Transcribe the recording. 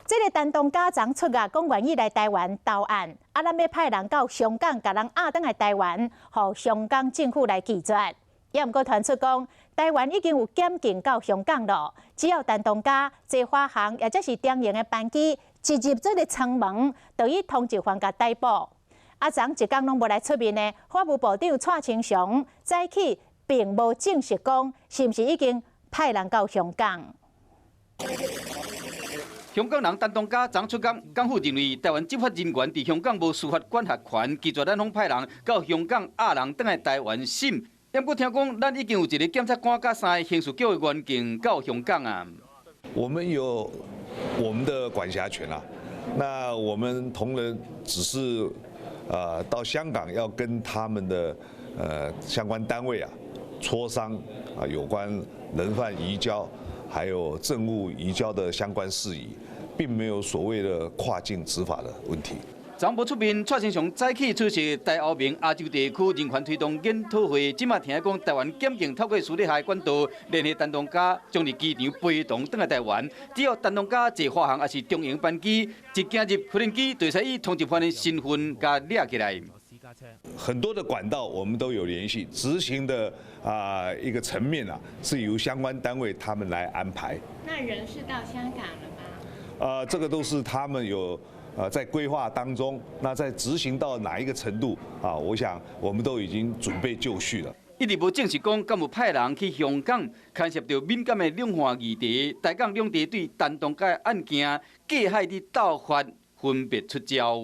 這个陳東嘉昨出獄，講願意來台灣投案，啊，咱欲派人到香港，共人押轉來台灣，予香港政府來拒絕。也毋過傳出講，台灣已經有檢警到香港囉，只要陳東嘉坐華航抑者是長榮的班機，一入這个艙門，就以通緝犯共逮捕。啊，昨一工攏無來出面的法務部長蔡清祥，早起並無證實講，是毋是已經派人到香港。香港人陳東嘉昨出監，港府認為台灣執法人員佇香港無司法管轄權，拒絕咱方派人到香港押人轉來台灣審。不過聽講，咱已經有一個檢察官佮三个刑事局的員警到香港啊。我們有我們的管轄權啊，那我們同仁只是到香港要跟他們的相關單位啊磋商啊有關人犯移交還有證物移交的相關事宜，並沒有所謂的跨境執法的問題。昨無出面，蔡清祥早起出席台歐盟亞洲地區人權推動研討會，這馬聽講台灣檢警透過私底下管道聯繫陳東嘉，將佇機場陪同轉來台灣。只要陳東嘉坐華航抑是長榮班機，一行入無人機，就會使以通緝犯的身份共掠起來。很多的管道我們都有聯繫，執行的啊一個層面啊，是由相關單位他們來安排。那人是到香港了嗎？這個都是他們有在規劃當中，那在執行到哪一個程度啊？我想我們都已經準備就緒了。一直無證實講，敢有派人去香港牽涉著敏感的兩岸議題，台港兩地對陳東嘉的案件隔海佇鬥法，分別出招。